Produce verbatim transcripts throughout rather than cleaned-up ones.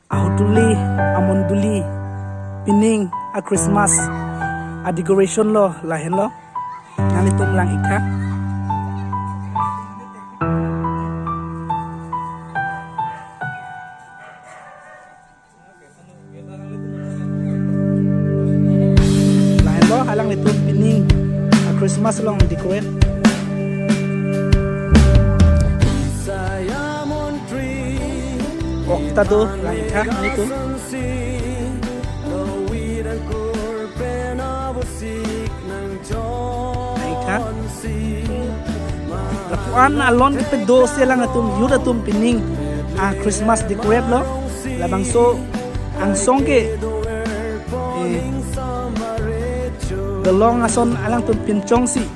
Ahutuli amonduli pining a-Christmas a-decoration lo lahenlo. Nanglitum lang-iktha. Lahenlo alanglitum pining a-Christmas along decorate. Ok ta do lang-iktha nanglitum. Lang-iktha. Lapu-an alon kepedo si alangtum youth atum pining a-Christmas decorate lo. Labangso angsong ke, eh, dolong ason alangtum pinchongsi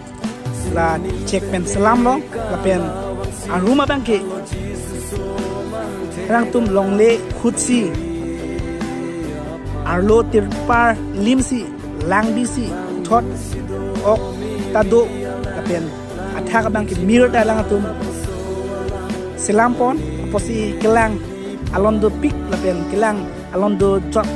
la chek pen selam lo, lapen arum abang ke alangtum longle khutsi, arlo tirpal limsi, langbisi, thot ok ta do, lapen athak abang ke mir ta alangtum selam pon, apotsi kelang alon dopik lapen kelang alon dojot.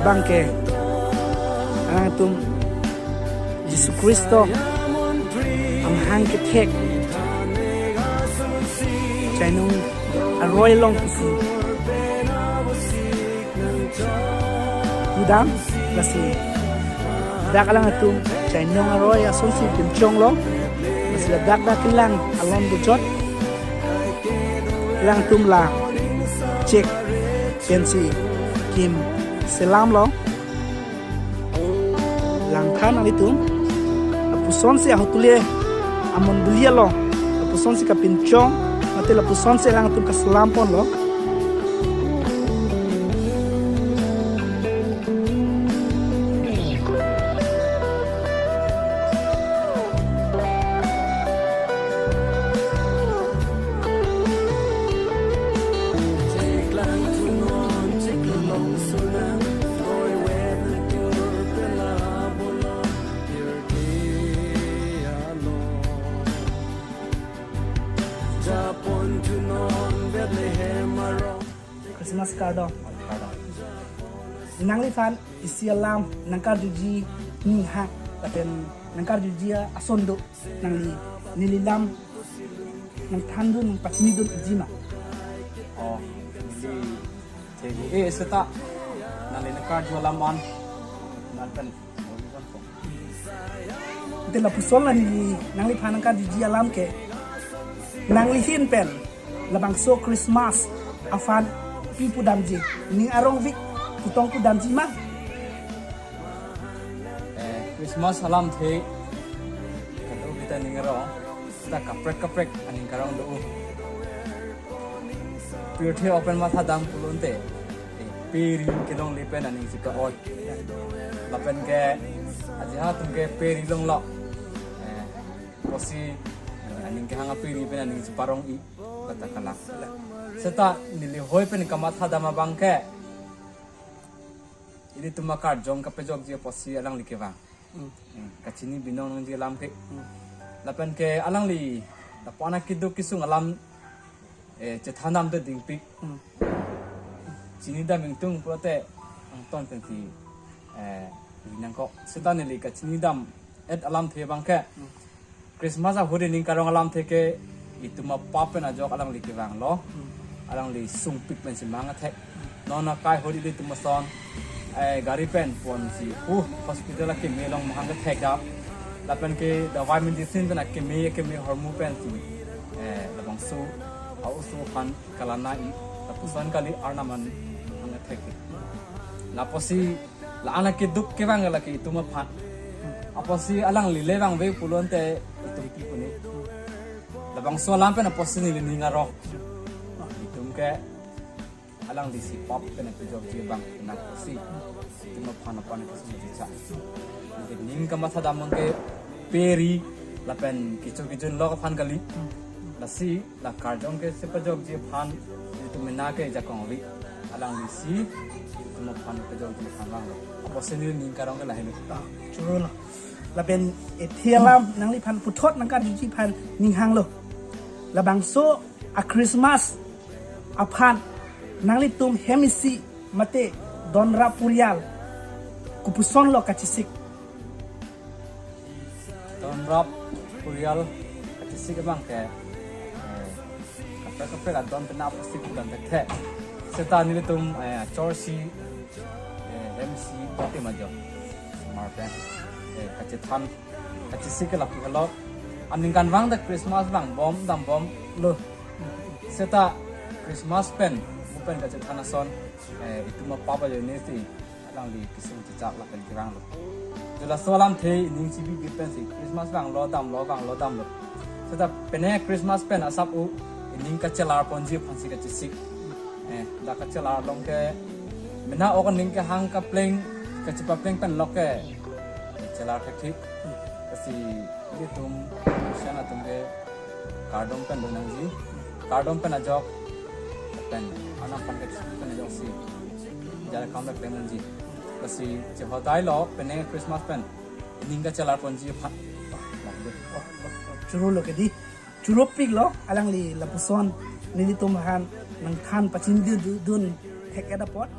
Abang ke alangtum Jisu Khristo amahang kethek chainong aroi along pusi pudam, lasi dak alangtum chainong aroi asonsi pinchong lo, lasi dak dak kelang alon dojot alangtum la chek pensi kim selam lo. Langthan nanglitum, lapusonsi ahutuli amonduli along, lapusonsi kapinchong, mate lapusonsi alangtum kaselam ponlo. Christmas kardom. Nangliphan isi alam nangkarjuji ninghang, lapen nangkarjuji ason do, nangli neli lam nangthandun nangpachinidun iji ma? Oh, neli thegu e seta nangli nangkarju alam an nangpen. Te lapuson la neli nangliphan nangkarjuji alam ke, nangli ahin pen labangso Christmas aphan pi pudamji, ning arong vik putong pudamji ma? Eh, Christmas alamthe kado kita ning arong, kita kaprek kaprek aning karong do. Pirthe open mathadam pulote, eh, peri kelongle pen aning si ka-oi. Lapen ke ajiha atum ke peri longlo. Eh, apotsi aning kehang aperi pen aning si parong-i, kata kalak. Seta neli hoi pen kamathadam abang ke, ilitum akarjong kapejokji apotsi alangli kevang. Hmm. Hmm, kachini binong nangji alam ke. Hmm. Lapen ke alangli lapu-an akeduk kesung alam, eh, chethandam te dingpik. Hmm. Chinidam ingtung pulote angton pensi, eh, nangkok. Seta neli kachinidam et alamthe abang ke. Hmm. Christmas ahut ining karong alamthe ke itum apap pen ajok alangli kevanglo. Hmm. Alangli sungpik pensi mang athek. Hmm. Non akai ahut ilitum ason, eh, gari pen ponsi, uh, hospital akeme along mahang kethek dam. Lapen ke davai medicine pen akeme, akeme ahormu pensi, eh, labangso a-oso aphan kalanai, lapuson kali Arnam an mahang kethek. Lapusi la-an akeduk kevang lake itum aphan. Apotsi alangli le vangve pulote itum pi pu ne. Labangso alam pen apotsi neli ning arong. Itum ke alangli si pap pen pejokji abang nang apotsi itum aphan aphan kesung jicha. Neli ning kamathadam abang ke peri lapen kecho kejun lok aphan kali. Lasi la karjong ke si pejokji aphan itum mena ke jakong ri. Alangli si itum aphan pejokji aphan vanglo. Apotsi neli ning karong ke lahenlo. Ah, choro lo. Lapen ethe alam nangliphan puthot nangkarjuji aphan ninghanglo. Labangso a-Christmas aphan nanglitum hem isi mate donrap purial kopusonlo kachesik? Donrap purial kachesik abang ke, eh, kaprek kaprek adon penap plastic dan tete. Seta nelitum, eh, chorsi, eh, hem isi pati majo. Mar pen, eh, kachethan kachesik ke lapu helo. Aningkanvang ta Christmas vangbom dambomlo. Seta Christmas pen, mu pen kachethan ason, eh, itum apap ajoine si alangli kesung chechak lapen kevanglo. Jo laso alamthe ining chibi bit pensi Christmas vanglo damlo, vanglo damlo. Seta pene Christmas pen asap u ining kachelar ponji aphansi kachesik. Eh, dak kachelar along ke mena ok aning kehang kapleng, kachepapleng pen lok ke chelar thekthik. Lasi ilitum Christian atum ke kardom pen do nangji. Kardom pen ajok, pen anam pen kachesik pen ajoksi jala kam pen nangji. Lasi chehodailo pene Christmas pen ining kachelar ponji aphan. Chorolo kedi. Choropiklo, alangli lapuson nelitum aphan nangthan pachini dun thek-et apot.